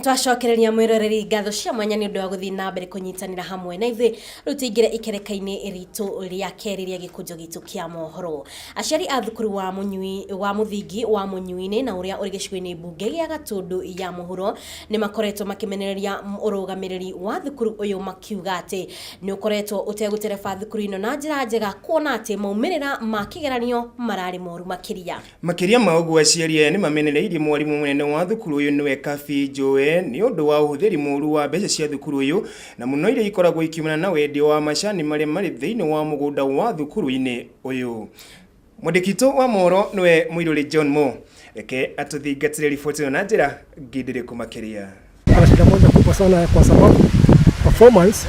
Nĩtwacokereria mwĩroreri ngatho cia mwanya nĩ ũndũ wa gũthiĩ na mbere kũnyitanĩra hamwe na ithuĩ. Rĩu tũingĩre ikereka-inĩ ritũ rĩa kerĩ rĩa gĩkũnjo gitũ kĩa mohoro. Aciari a thukuru wa mũnyui wa mũthingi wa Mũnyuinĩ na ũrĩa ũrĩ gĩcigo-inĩ mbunge gĩa Gatũndũ ya mũhuro nĩ makoretwo makĩmenereria ũrũgamĩrĩri wa thukuru ũyũ makiuga atĩ nĩ ũkoretwo ũtegũtereba thukuru ĩno na njĩra njega kuona atĩ maumĩrĩra ma kĩgeranio mararĩ moru makĩria. Makĩria ma ũguo aciari aya nĩ mamenereirie mwarimũ mũnene wa thukuru ũyũ nĩwe Kabi Njũe nĩ ũndũ wa ũhũthĩri mũru wa mbeca cia thukuru ũyũ na mũno iria ikoragwo ikiumana na wendia wa macani marĩa marĩ thĩinĩ wa mũgũnda wa thukuru-inĩ ũyũ. Mwandĩki witũ wa mohoro nĩwe Mũirũrĩ John Mo. Reke atũthingatĩre riboti ĩno na njĩra ngindĩrĩku makĩria. Kuna shida moja kubwa sana kwa sababu performance.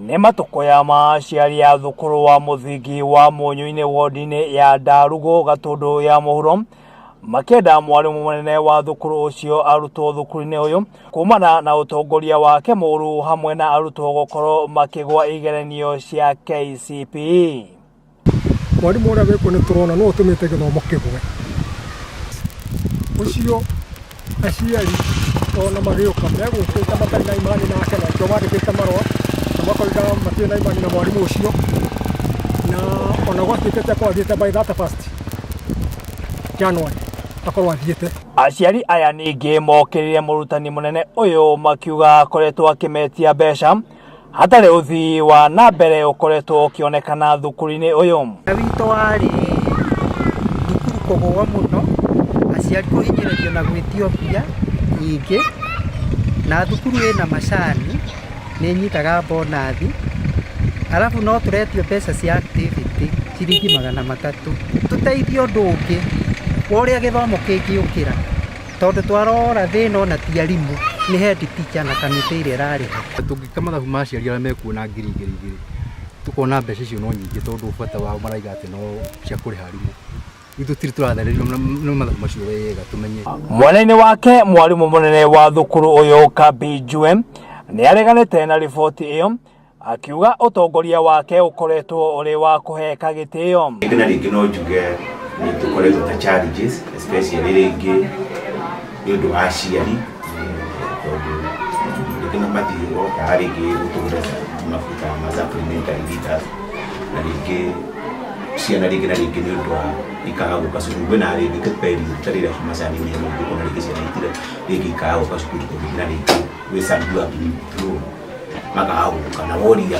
Nĩ matũkũya ma aciari a thukuru wa mũthingi wa Mũnyuinĩ wodi-inĩ ya Ndarugũ Gatũndũ ya mũhuro makĩenda mwarimũ mũnene wa thukuru ũcio arutwo thukuru-inĩ ũyũ kumana na ũtongoria wake mũru hamwe na arutwo gũkorwo makĩgwa igeranio cia KCPE. Mwarimũ ũrĩa wĩkuo nĩ tũrona nĩwe ũtũmĩte gĩthomo kĩgwe. Ũcio aciari ona magĩũka megũkĩte matarĩ na imani nake na nĩkĩo mandĩkĩte marũa na makoiga matirĩ na imani na mwarimũ ũcio, na ona gwatuĩkĩte akorwo athiĩte by 31st January akorwo athiĩte. Aciari aya ningĩ mokĩrĩire mũrutani mũnene ũyũ makiuga akoretwo akĩmetia mbeca hatarĩ ũthii wa na mbere ũkoretwo ũkĩonekana thukuru-inĩ ũyũ. Witũ warĩ thukuru kũgũa mũno, aciari kũhinyĩrĩrio na gwĩtio mbia nyingĩ, na thukuru ĩna macani nĩ ĩnyitaga bonathi, arabu no tũretio mbeca cia activity ciringi 300. Tũteithie ũndũ ũngĩ wa ũrĩa gĩthomo kĩngĩũkĩra, tondũ twarora thĩna ona ti arimũ, nĩ head teacher na kamĩtĩ ĩrĩa ĩrarĩha. Tũngĩka mathabu ma aciari arĩa mekuona 2000 2000, tũkona mbeca icio no nyingĩ tondũ bata wao maraiga atĩ no cia kũrĩha arimũ. Ithuĩ tũtirĩ tũratharĩrio nĩ mathabu macio wega tũmenye. Mwena-inĩ wake mwarimũ mũnene wa thukuru ũyũ Kabi Njue nĩ areganĩte na riboti ĩyo akiuga ũtongoria wake ũkoretwo ũrĩ wa kũheka gĩtĩo. Rĩngĩ na rĩngĩ no njuge nĩ tũkoretwo ta challenges, especially rĩngĩ nĩ ũndũ wa aciari, tondũ rĩngĩ na matirokaga rĩngĩ gũtũgũra mabuta ma supplementary readers, na rĩngĩ ciana rĩngĩ na rĩngĩ nĩ ũndũ wa ikaga gũka cukuru. Kwĩna rĩngĩ kĩperi ta rĩrĩa macani me maingĩ, ũkona rĩngĩ ciana itira rĩngĩ ikaga gũka cukuru tondũ rĩngĩ na rĩngĩ gwĩ some who have been thrown makaga gũka na woria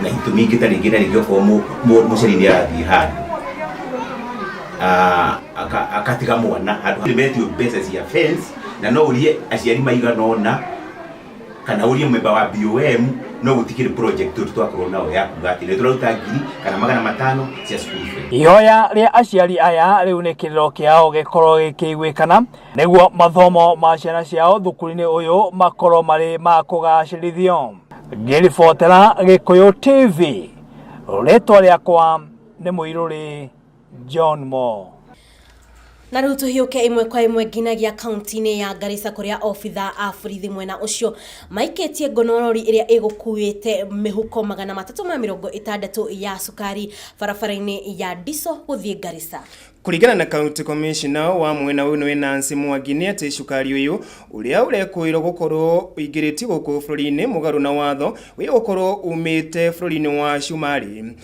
na itũmi ingĩ ta rĩngĩ na rĩngĩ okorwo mũciari nĩ arathiĩ handũ, akatiga mwana handũ nĩ metio mbeca cia fence, na no ũrie aciari maigana ũna kana ũrie member wa BOM, no gũtikĩrĩ project tũrĩ twakorwo nao ya kuga atĩ nĩ tũraruta 1500 cia school fee. Ihoya rĩa aciari aya rĩu nĩ kĩrĩro kĩao gĩkorwo gĩkĩiguĩkana nĩguo mathomo ma ciana ciao thukuru-inĩ ũyũ makorwo marĩ ma kũgacĩrithio. Ngĩribotera Gĩkũyũ TV, rĩtwa rĩakwa nĩ Mũirũrĩ John Mo. Na rĩu tũhiũke ĩmwe kwa ĩmwe nginyagia kaunti-inĩ ya Garissa kũrĩa obitha a borithi mwena ũcio maikĩtie ngono rori ĩrĩa ĩgũkuĩte mĩhuko 360 ya cukari barabara-inĩ ya Diso gũthiĩ Garissa. Kũringana na County Commissioner wa mwena ũyũ nĩwe Nancy Mwangi nĩ atĩ cukari ũyũ ũrĩa ũrekũĩrwo gũkorwo ũingĩrĩtio gũkũ bũrũri-inĩ mũgarũ na watho wĩ gũkorwo umĩte bũrũri-inĩ wa Cumarĩ.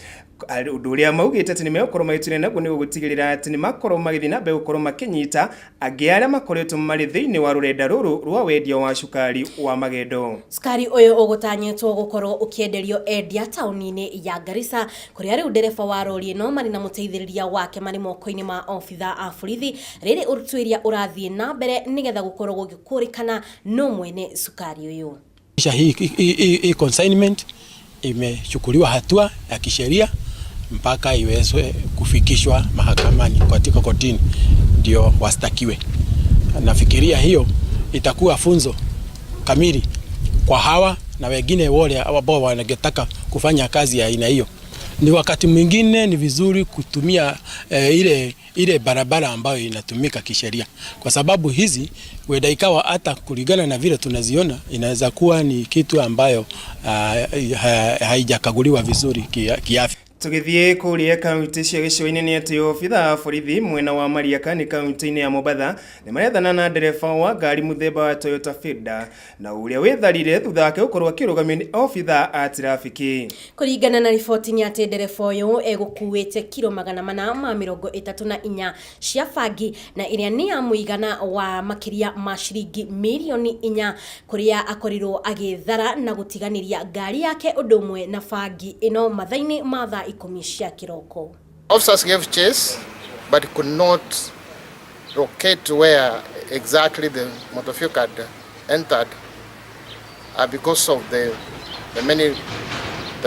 Ũndũ ũrĩa maugĩte atĩ nĩ megũkorwo magĩtuĩria naguo nĩ gũtigĩrĩra atĩ nĩ makorwo magĩthiĩ na mbere gũkorwo makĩnyita angĩ arĩa makoretwo marĩ thĩinĩ wa rũrenda rũrũ rwa wendia wa cukari wa magendo. Cukari ũyũ ũgũtanyĩtwo gũkorwo ũkĩenderio endia taũni-inĩ ya Garissa kũrĩa rĩu ndereba wa rori ĩno marĩ na mũteithĩrĩria wake marĩ moko-inĩ ma obitha a borithi rĩrĩ ũtuĩria ũrathiĩ na mbere nĩgetha gũkorwo gũgĩkũrĩkana no mwene cukari ũyũ. Hii consignment imechukuliwa hatua ya kisheria mpaka iweze kufikishwa mahakamani katika kotini ndio wastakiwe. Nafikiria hiyo itakuwa funzo kamili kwa hawa na wengine wale ambao wangetaka kufanya kazi ya aina hiyo. Ni wakati mwingine ni vizuri kutumia ile barabara ambayo inatumika kisheria, kwa sababu hizi huenda ikawa hata kulingana na vile tunaziona inaweza kuwa ni kitu ambayo haijakaguliwa vizuri kiafya. Tũgĩthiĩ kũrĩa kaunti cia gĩcũa-inĩ nĩ atĩ obithaa a borithi mwena wa Mariakani kaunti-inĩ ya Mombatha nĩ marethana na ndereba wa ngari mũthemba wa Toyota Fielder na ũrĩa wĩtharire thutha wake gũkorwo akĩrũgamio nĩ obithaa a tirabĩkĩ. Kũringana na riboti nĩ atĩ ndereba ũyũ egũkuĩte kiro 434 cia bangi na ĩrĩa nĩ ya mũigana wa makĩria ma ciringi mirioni 4 kũrĩa akorirwo agĩthara na gũtiganĩria ngari yake ũndũ ũmwe na bangi ĩno mathaa-inĩ ma thaa 10 cia kĩroko. Officers gave chase but could not locate where exactly the motor vehicle had entered because of the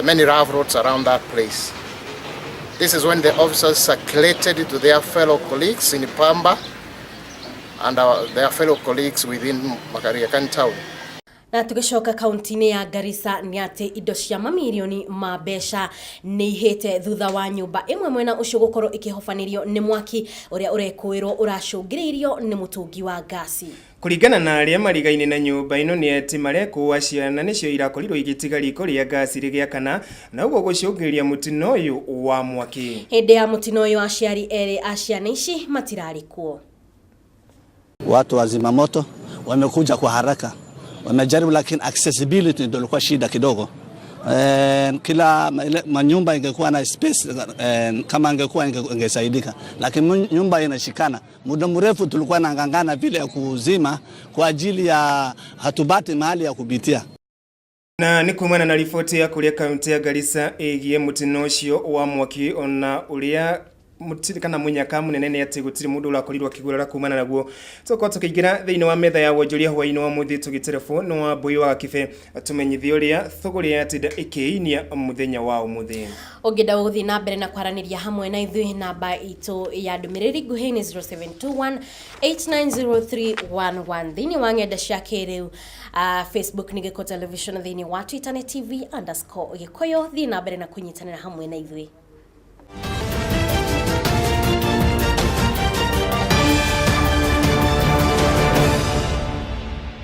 many rough roads around that place. This is when the officers circulated to their fellow colleagues in Pamba and their fellow colleagues within Mariakani town. Na tũgĩcoka kaunti-inĩ ya Garissa nĩ atĩ indo cia mamirioni ma mbeca nĩ ihĩte thutha wa nyũmba ĩmwe mwena ũcio gũkorwo ĩkĩhobanĩrio nĩ mwaki ũrĩa ũrekũĩrwo ũracũngĩrĩirio nĩ mũtũngi wa ngasi. Kũringana na arĩa marigaine na nyũmba ĩno nĩ atĩ marekũa ciana nĩcio irakorirwo igĩtiga riko rĩa ngasi rĩgĩakana na ũguo gũcũngĩrĩria mũtino ũyũ wa mwaki. Hĩndĩ ya mũtino ũyũ aciari erĩ a ciana ici matirarĩ kuo. Watu wa zimamoto wamekuja kwa haraka, wamejaribu, lakini accessibility ndio ilikuwa shida kidogo. Kila manyumba ingekuwa na space kama ingekuwa ingesaidika, lakini nyumba inashikana. Muda mrefu tulikuwa nangangana vile ya kuzima kwa ajili ya hatubati mahali ya kupitia. Na nĩ kumana na riboti ya kũrĩa kaunti ya Garissa ĩgiĩ mũtino ũcio wa mwaki ona ũrĩa mũtiri kana mũnyaka mũnene nĩ atĩ gũtirĩ mũndũ ũrakorirwo akĩgurara kumana naguo. Tũkorwo tũkĩingĩra thĩinĩ wa metha ya wonjoria hwaĩ-inĩ wa mũthĩ tũgĩterefo nĩ wa Mbui wa Gakibe atũmenyithie ũrĩa thũgũrĩ yatinda ĩkĩinia mũthenya wa ũmũthĩ. Ũngĩenda gũthiĩ na mbere na kwaranĩria hamwe na ithuĩ, namba itũ ya ndũmĩrĩri nguhĩ nĩ 0721 890311. Thĩinĩ wa ng'enda cia kĩrĩu, Facebook nĩ Gĩkũ Television, thĩinĩ wa Twitter nĩ TV_Gĩkũyũ. Thiĩ na mbere na kũnyitanĩra hamwe na ithuĩ.